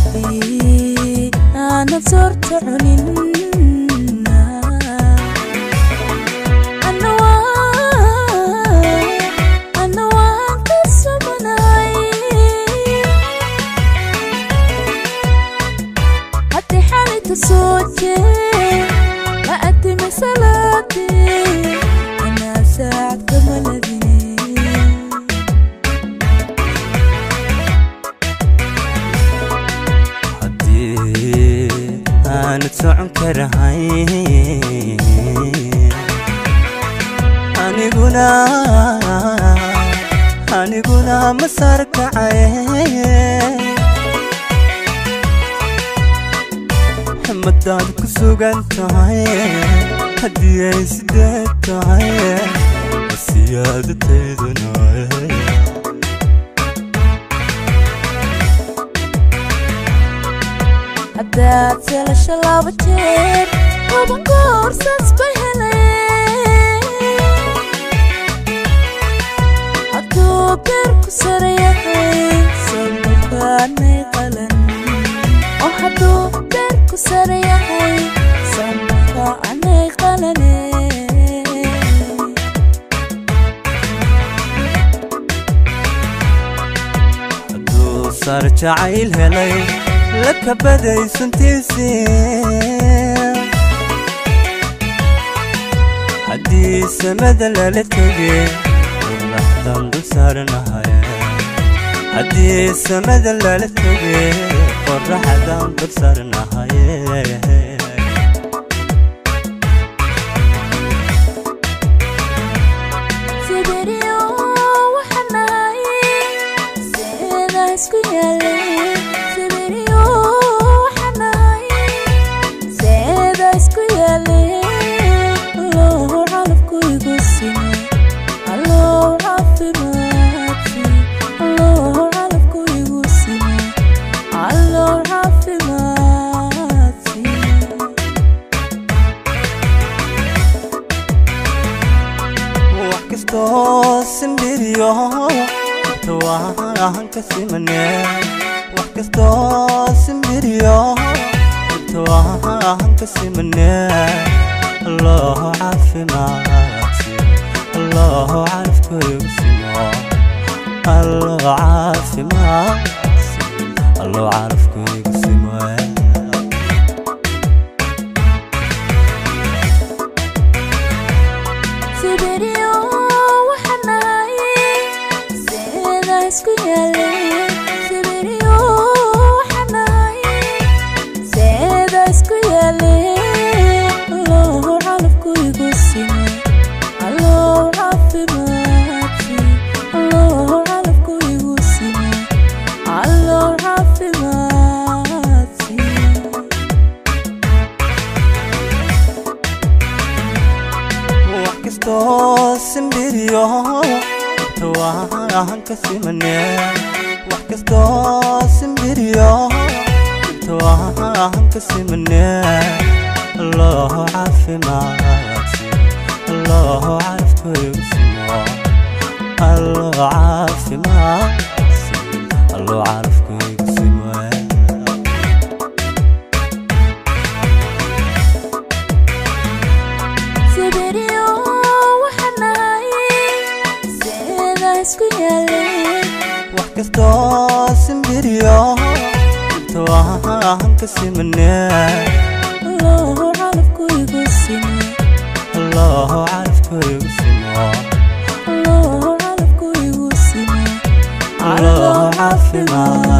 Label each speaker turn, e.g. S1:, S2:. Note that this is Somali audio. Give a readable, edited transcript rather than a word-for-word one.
S1: Haddii aanad soorta cunin, anna waan ka sumanay. Haddii xalayta soo jeed la addimay salaadii, inaa saacad kama ladine.
S2: Haddii aanad socon karahayn, aniguna ma sarkacay. Madaad ku sugan tahay, haddii ay sideed tahay masiyaadatayduna.
S1: Haddaad selasho laba jeer, toban goor saas bay heleen. Hadduu beer ku sarayahay, sababkaanay qalan. Oo hadduu beer ku sarayahay, sababkaanay qalane.
S2: Hadduu sar jacayl helay la kabaday suntiisii, haddii samada lala tegay qorraxdan dul saarnahay, haddii samada lala tegay qorraxdan dul saarnahay.
S1: Sibiriyo waxaan nahay seeda isku yaalay. Sibiriyo waxaan nahay seeda isku yaalay. Allow calafku igu simay, allow caafimaadsi, allow calafku igu simay, allow caafimaadsi.
S2: Wax kastoo simbiriyo inta waan ka simane, wax kastoo simbiriyo inta waan ka simane. Allahu caafimaadsi, allahu calafku igu simo, allahu caafimaadsi, allahu calafku igu simo.
S1: Sibiriyo waxaan nahay seeda isku yaalay. Sibiriyo waxaan nahay seeda isku yaalay. Allow calafku igu simay, allow caafimaadsi, allow calafku igu simay, allow caafimaadsi.
S2: Wax kastoo simbiriyo inta waan ka simane, wax kastoo simbiriyo inta waan ka simane. Allahu caafimaadsi, allahu calafku igu simo, allahu caafimaadsi, allahu calafku igu simo.
S1: Sibiriyo waxaan nahay seeda isku yaalay.
S2: Wax kastoo simbiriyo inta waan ka simane.
S1: Allow calafku igu simay,
S2: allahu calafku igu simo,
S1: allow calafku igu simay,
S2: allahu caafimaad.